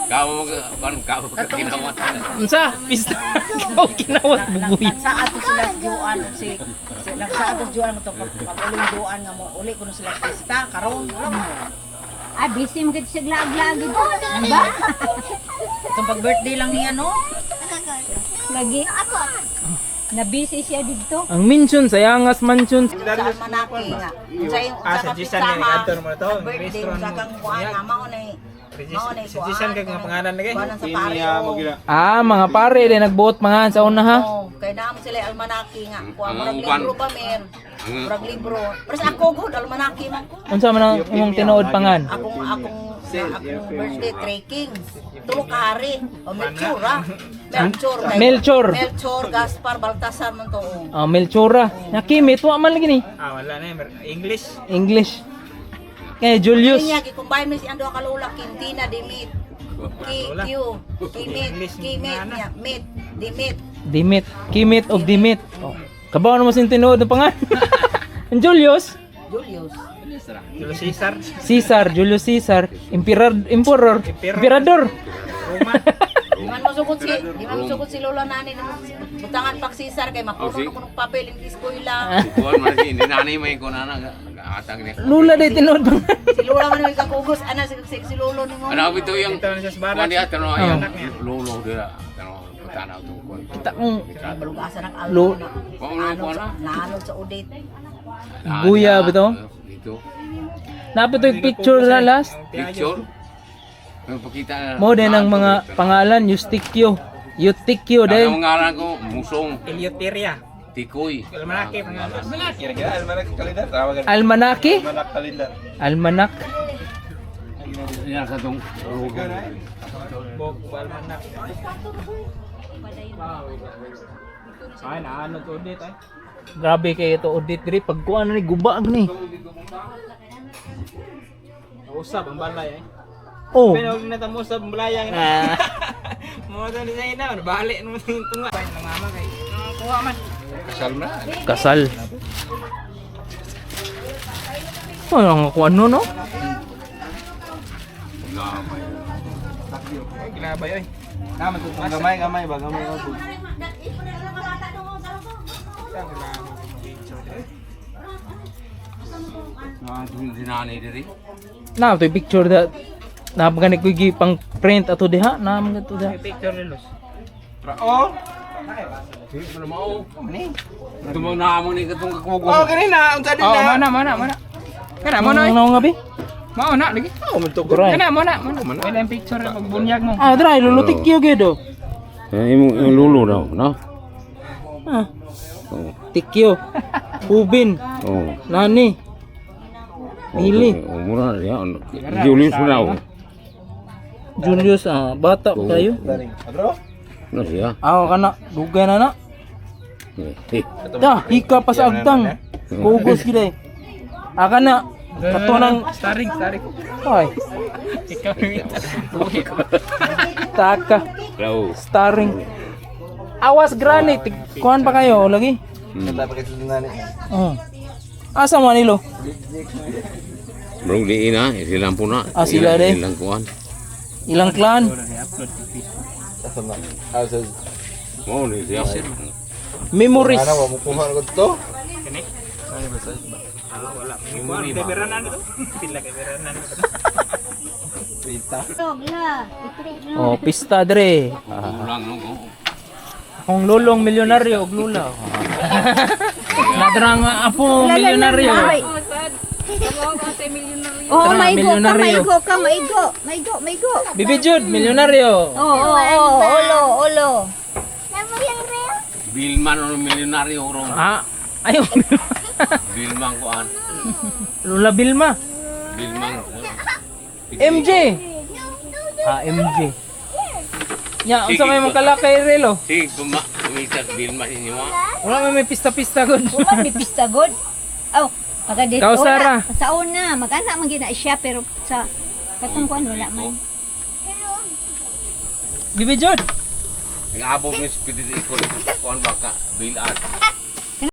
Kamu mag kan kamu kinawat. Unsa? Pista. Ikaw kinawat bugoy. Sa ato sila Joan si sa ato Joan mo to pag uling Joan nga mo uli kuno sila pista karon wala mo. Ah, busy mo gid siya lag-lag. Ba? Itong pag birthday lang niya, no? Lagi. Na busy siya didto. Ang minsun sa Yangas Mansion. Sa almanake nga. Unsa yung Ah, unsa sa ka Jisan pista nga ha? adto mo to. Birthday Restaurant unsa mo. kang kuan nga mao na mao na Sa Jisan kag nga pangalan lagi. Kuanan sa pare. Oh. Ah, mga pare din nagbuot mga sa una ha. Oh, kay naamo sila yung almanake nga. Kuan Ang murag kuan. libro ba mer? Murag libro. Pero sa ako gud almanake man ko. Unsa man ang imong tinuod pangan? Akong birthday trekking. Tulo ka hari. O Melchor ah. Melchor. Melchor. Melchor, Gaspar, Baltasar man to. Oh. Ah, Melchora. Nakimit wa man lagi ni. Ah, wala na eh. English. English. Kay Julius. Kanya gikumbay mi si ando ka lola Quintina Dimit. K Q Kimit English Kimit nga na. niya Mit Dimit. Dimit. Kimit og Dimit. Oh. Kabaw na mo sin tinuod ng pangan. Ang Julius. Julius. Julius Caesar. Caesar, Julius Caesar, Emperor, Emperor, Emperador. Roma. Di man mo sugod si lola nani ng butangan pak Caesar kay mapuno Oh, si- no kunong papel in eskwela. Kuan man si nanay may kuan ana atang ni. Lula day tinuod pangan. Si lola man may kakugos ana si lolo nimo. Ano ito yung Ito na siya sa barat. kuan diya tano Oh. yung lolo dira tano tanaw to kuan. Kita kong Balugasan ang Lo- aldo na. Kuan mo kuan na. Naanod sa udit. Guya ba to? Dito. Napit yung picture na last. Picture. May pakita na. Mo din ang mga pangalan, Eustikio. Eutikio Ang day. ngalan ko Musong Eleuteria. Tikoy. Almanake pangalan. Almanak kalendar, tawagan. Almanaki? Almanak kalendar. Almanak. Yan sa tong Bok almanak. Ay, naano to ulit ay. Grabe kay ito audit diri pagkuan na ni guba ni. Usab ang balay ay. Oh. Pero huwag na tamo usab ang balayang. Ah. Mo to ni sa ina, balik mo sa tunga. Ay, nang mama kay. Kuha man. Kasal na. Kasal. Oh, ang kuan no no? Gamay. Ay, ginabay oy. Naman to gamay gamay ba gamay ba. Ah, di nanay diri. Na ito picture da na gani ko gi pang print ato diha na man to diha. May picture ni Luz. Oh. Di pa mao. Ito mo na mo ni katong kakugo. Oh, kani na unsa din Oh, na. mana mana mana. Kana mo na. Ano nga bi? Mao na lagi. Oh, man to. Dry. Kana mo na, mo na. Wala yung picture pag bunyag mo. Ah, dry lulutikyo gyud oh. Eh, imong imong lulo daw, no? Ah, Oo. tikyo. Ubin, Oo. nani. Mili. Oh, mura na diya. Julius na oh. Julius ah, bata pa kayo. Adro? Ano siya? Ah, kana dugay na na. Eh, Da, hika pa sa agtang. Kugos gid eh. Ah, kana kato nang Starring, starring. ay, Ikaw yung taka Daw. starring. Awas granite, kuan pa kayo lagi. Kata pa kasi nani. Oh. Asa man nilo? Bro, di ina, silang puna. Ah, sila Ilang- di. Ilang kuan. Ilang clan? Asa na. Ah, sa Mo ni siya. Memories. Ana wa mo kuha ko to. Kani? Ah, wala. Kuha, kay to. Pila kay beranan to. Pita. La. Oh, pista dre. Kulang no ko. Akong lulong milyonaryo og lula. Nadra nga apo milyonaryo. Oh, Tara, maigo ka, milyonaryo. maigo ka, maigo. Maigo, maigo. Bibi Jude, milyonaryo. Oo, olo, olo. Bilman o milyonaryo ro. Ah, ayo. Bilman kuan. Lula Bilma. Bilman. MJ. Ah, MJ. Nya, unsa may mga kalakay relo? Sige, tuma, tumitas Bilman inyo ah. Wala may may pista-pista gud. Wala may pista god. Oh, pagka dito. Ikaw, Sarah. Sa una, mag-anak man gina siya pero sa katong kuan wala man. Bibi Jude. Nag-abot ni sa pwede ko kuan baka bilan.